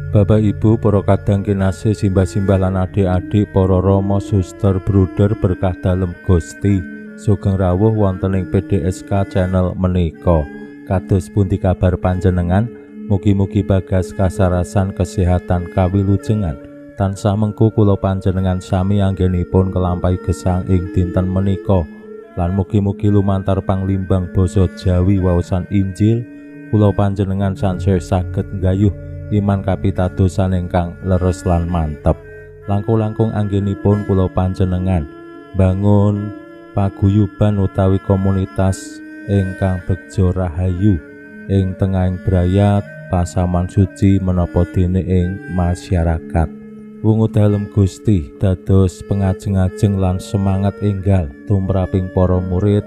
Bapak Ibu, para kadang kinasih, simbah-simbah lan adik-adik, para rama, suster, bruder berkah dalem Gusti. Sugeng rawuh wonten ing PDSK channel menika. Kados pundi kabar panjenengan? Mugi-mugi bagas kasarasan kesehatan kawilujengan. Tansah mengku kula panjenengan sami anggenipun kelampahi gesang ing dinten menika. Lan mugi-mugi lumantar panglimbang basa Jawi waosan Injil kula panjenengan sansaya saged nggayuh iman kapitadosan ingkang leres lan mantep. Langkung-langkung anggenipun kula panjenengan bangun paguyuban utawi komunitas ingkang begja rahayu ing tengahing brayat pasaman suci menapa dene ing masyarakat. Wungu dalem Gusti dados pengajeng-ajeng lan semangat enggal tumraping para murid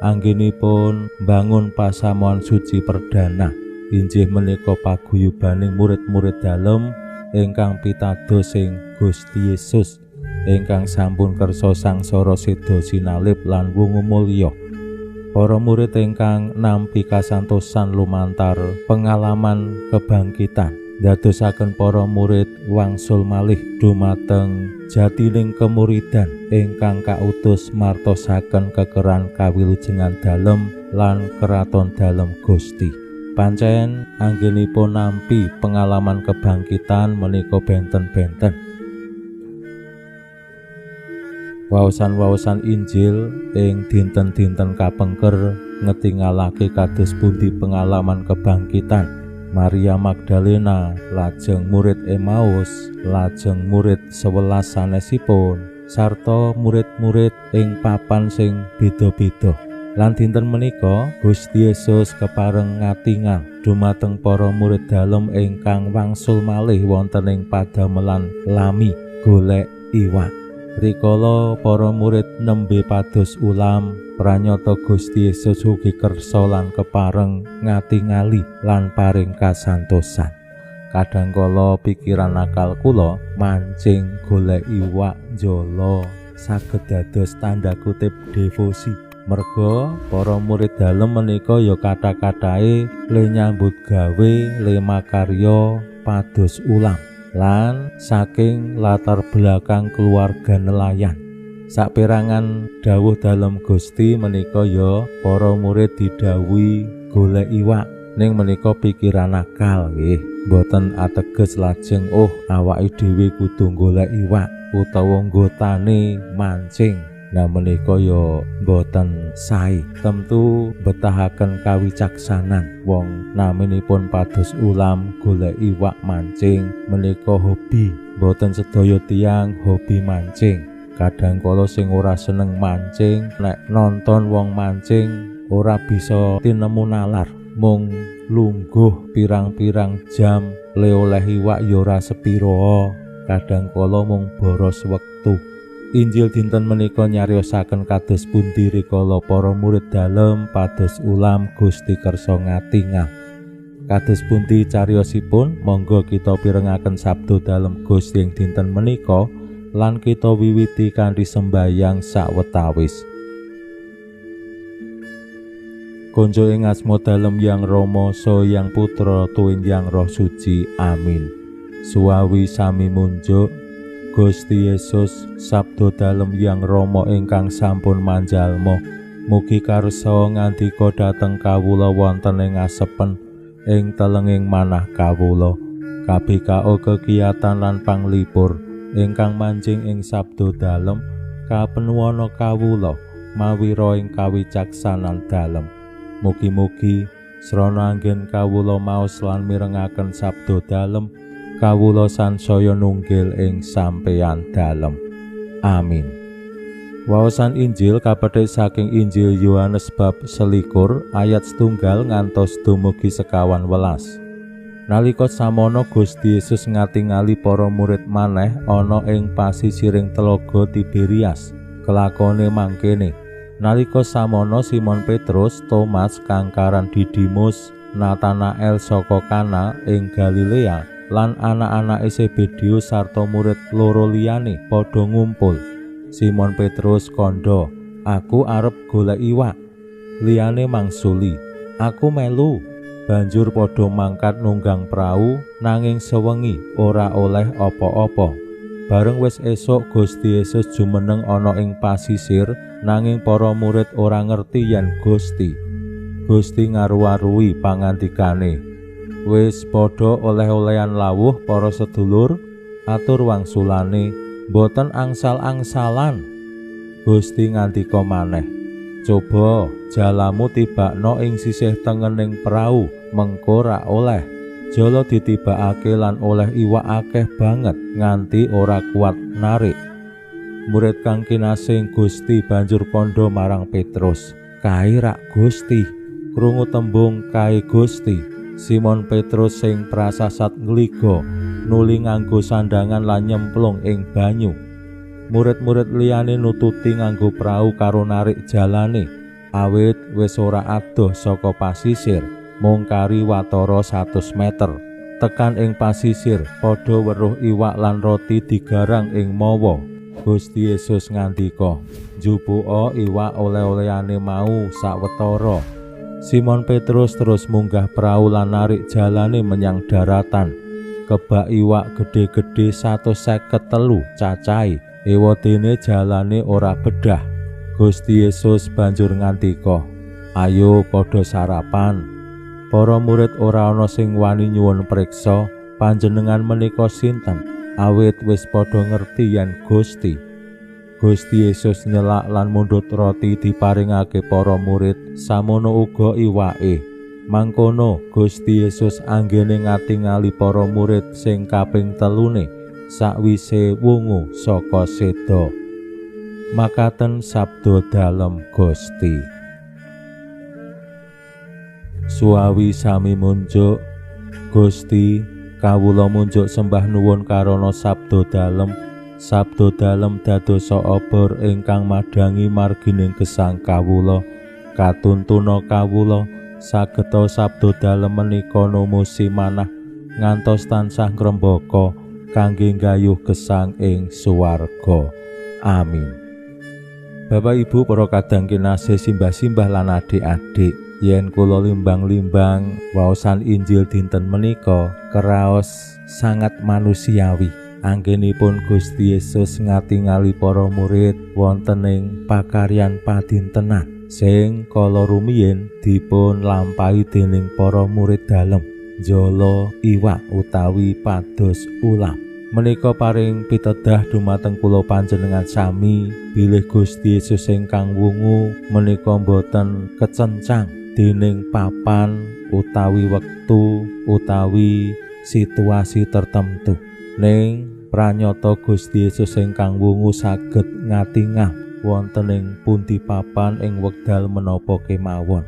anggenipun bangun pasamuan suci perdana. Injih menika paguyubaning murid-murid dalem ingkang pitados ing Gusti Yesus ingkang sampun kersa sangsara seda sinalib lan wungu mulya. Para murid ingkang nampi kasantosan lumantar pengalaman kebangkitan ndadosaken para murid wangsul malih dumateng jatining kemuridan ingkang kautus martosaken kekeran kawilujengan dalem lan keraton dalem Gusti. Pancen anggenipun nampi pengalaman kebangkitan menika benten-benten. Waosan-waosan Injil ing dinten-dinten kapengker ngetingalake kados pundi pengalaman kebangkitan Maria Magdalena, lajeng murid Emmaus, lajeng murid 11 sanesipun, sarta murid-murid ing papan sing beda-beda. Lan dinten menika Gusti Yesus kepareng ngatingal dumateng para murid dalem ingkang wangsul malih wonten ing padamelan lami golek iwak. Rikala para murid nembe pados ulam, pranyata Gusti Yesus ugi kersa lan kepareng ngatingali lan paring kasantosan. Kadangkala pikiran akal kula mancing golek iwak njala saged dados tanda kutip devosi. Merga para murid dalem menika ya kata-katae le nyambut gawe, le makarya pados ulam lan saking latar belakang keluarga nelayan. Saperangan dawuh dalem Gusti menika ya para murid didhawuhi golek iwak, ning menika pikiran akal nggih, mboten ateges lajeng oh awake dhewe kudu golek iwak utawa nggotane mancing. Nah menika ya mboten sae, tentu betahaken kawicaksanan. Wong naminipun pados ulam golek iwak mancing menika hobi, mboten sedaya tiyang hobi mancing. Kadang kala sing ora seneng mancing nek nonton wong mancing ora bisa tinemu nalar, mung lungguh pirang-pirang jam le oleh iwak ya ora sepiro, kadang kala mung boros wektu. Injil dinten menika nyariosaken kados pundi rikala para murid dalem pados ulam Gusti kersa ngatingal. Kados pundi cariyosipun, monggo kita pirengaken sabda dalem Gusti ing dinten menika lan kita wiwiti kanthi sembayang sawetawis. Konco ing asma dalem Yang Rama saha Yang Putra tuwin Yang Roh Suci. Amin. Suwawi sami munjuk Gusti Yesus sabda dalem Yang Rama ingkang sampun manjalma, mugi karsa ngandika dhateng kawula wonten ing asepen ing telenging manah kawula. KBKO kegiatan lan panglipur ingkang manjing ing sabda dalem kapenuwana kawula mawira ing kawicaksanan dalem. Mugi-mugi srana anggen kawula maos lan mirengaken sabda dalem, kawula sansaya nunggil ing sampeyan dalem. Amin. Waosan Injil kapethik saking Injil Yohanes bab 21 ayat 1 ngantos dumugi 25. Nalika samono Gusti Yesus ngatingali para murid maneh ana ing pasisiring telaga Tiberias. Kelakone mangkene. Nalika samono Simon Petrus, Thomas kang karan Didimus, Natanael saka Kana ing Galilea lan anak-anake Zebedeus sarta murid loro liyane padha ngumpul. Simon Petrus kandha, "Aku arep golek iwak." Liyane mangsuli, "Aku melu." Banjur padha mangkat nunggang prau, nanging sewengi ora oleh apa-apa. Bareng wis esuk Gusti Yesus jumeneng ana ing pasisir, nanging para murid ora ngerti yen Gusti. Gusti ngaru-arui pangandikane, "Wis padha oleh-olehan lawuh para sedulur?" Atur wangsulane, "Mboten angsal-angsalan." Gusti ngandika maneh, "Coba jalamu tibakno ing sisih tengening prau, mengko ra oleh." Jala ditibakake lan oleh iwak akeh banget nganti ora kuat narik. Murid kang kinasih Gusti banjur kandha marang Petrus, "Kae rak Gusti." Krungu tembung kae Gusti, Simon Petrus sing prasasat ngliga nuli nganggo sandangan lan nyemplung ing banyu. Murid-murid liyane nututi nganggo prau karo narik jalane, awit wis ora adoh saka pasisir, mung kari watara 100 meter. Tekan ing pasisir, padha weruh iwak lan roti digarang ing mawa. Gusti Yesus ngandika, "Njupuka iwak oleh-olehane mau sawetara." Simon Petrus terus munggah prau lan narik jalane menyang daratan. Kebak iwak gedhe-gedhe 153 cacahe. Ewadene jalane ora bedah. Gusti Yesus banjur ngandika, "Ayo padha sarapan." Para murid ora ana sing wani nyuwun priksa, panjenengan menika sinten, awit wis padha ngerti yen Gusti. Gusti Yesus nyelak lan mundhut roti diparingake para murid, samono uga iwake. Mangkono Gusti Yesus anggene ngatingali para murid sing kaping telune sakwise wungu saka seda. Makaten sabda dalem Gusti. Suawi sami munjuk, Gusti, kawula munjuk sembah nuwun karana sabda dalem. Sabda dalem dadosa obor ingkang madhangi margining gesang kawula. Katuntuna kawula sageta sabda dalem menika numusi manah ngantos tansah ngrembaka kangge nggayuh gesang ing swarga. Amin. Bapak Ibu para kadang kinasih, simbah-simbah lan adik-adik, yen kula limbang-limbang waosan Injil dinten menika keraos sangat manusiawi. Anggenipun Gusti Yesus ngatingali para murid wonten ing pakaryan padintenan sing kala rumiyin dipun lampahi dening para murid dalem jala iwak utawi pados ulam. Menika paring pitedah dumateng kula panjenengan sami bilih Gusti Yesus ingkang wungu menika boten kecencang dening papan utawi wektu utawi situasi tertentu. Ning pranyata Gusti Yesus ingkang wungu saged ngatingah wonten ing pundi papan ing wekdal menapa kemawon.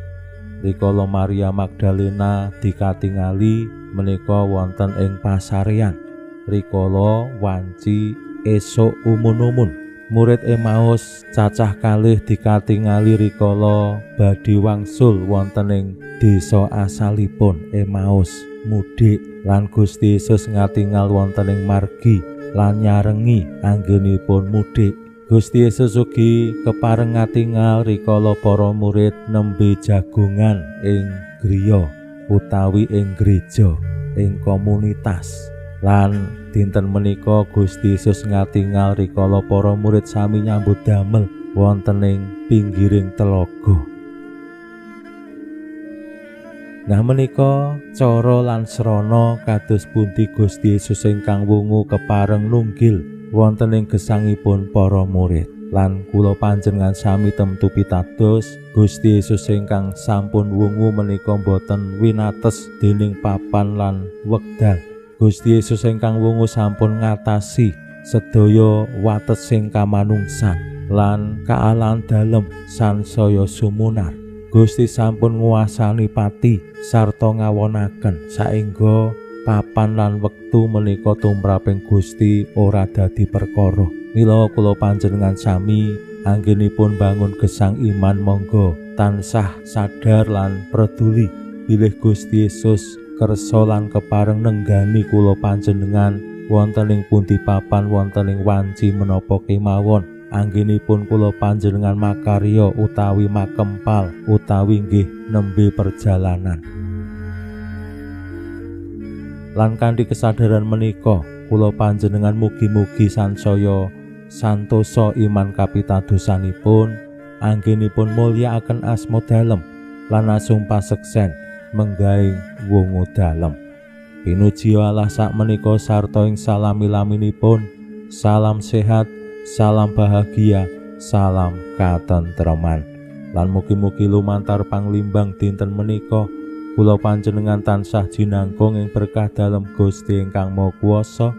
Rikala Maria Magdalena dikatingali menika wonten ing pasarean, rikala wanci esuk umun-umun. Murid Emmaus cacah kalih dikatingali rikala badhe wangsul wonten ing desa asalipun Emmaus mudik, lan Gusti Yesus ngatingal wonten ing margi lan nyarengi anggenipun mudik. Gusti Yesus ugi kepareng ngatingal rikala para murid nembe jagongan ing griya utawi ing gereja, ing komunitas. Lan dinten menika Gusti Yesus ngatingal rikala para murid sami nyambut damel wonten ing pinggiring telaga. Nah menika cara lan srana kados pundi Gusti Yesus ingkang wungu kepareng nunggil wonten ing gesangipun para murid. Lan kula panjenengan sami temtu pitados Gusti Yesus ingkang sampun wungu menika boten winates dening papan lan wekdal. Gusti Yesus ingkang wungu sampun ngatasi sedaya wates sing kamanungsan lan kaalan dalem sansaya sumunar. Gusti sampun nguasani pati sarta ngawonaken saengga Papan lan wektu menika tumraping Gusti ora dadi perkara. Mila kula panjenengan sami anggenipun bangun gesang iman monggo tansah sadar lan peduli bilih Gusti Yesus kersa lan kepareng nenggani kula panjenengan wonten ing pundi papan, wonten ing wanci menapa kemawon. Anggenipun kula panjenengan makarya utawi makempal utawi nggih nembe perjalanan. Lan kanthi kesadaran menika kula panjenengan mugi-mugi sansaya santosa iman kapitadosanipun anggenipun mulyakaken asma dalem lan asung paseksen menggaing wungu dalem. Pinuji Allah sakmenika sarta ing salami-laminipun. Salam sehat, salam bahagia, salam katentreman. Lan mugi-mugi lumantar panglimbang dinten menika kula panjenengan tansah jinangkung ing berkah dalem Gusti ingkang Maha Kuwasa,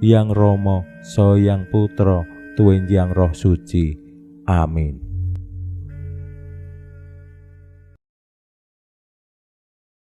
Hyang Rama, Saha Hyang Putra, tuwin Hyang Roh Suci. Amin.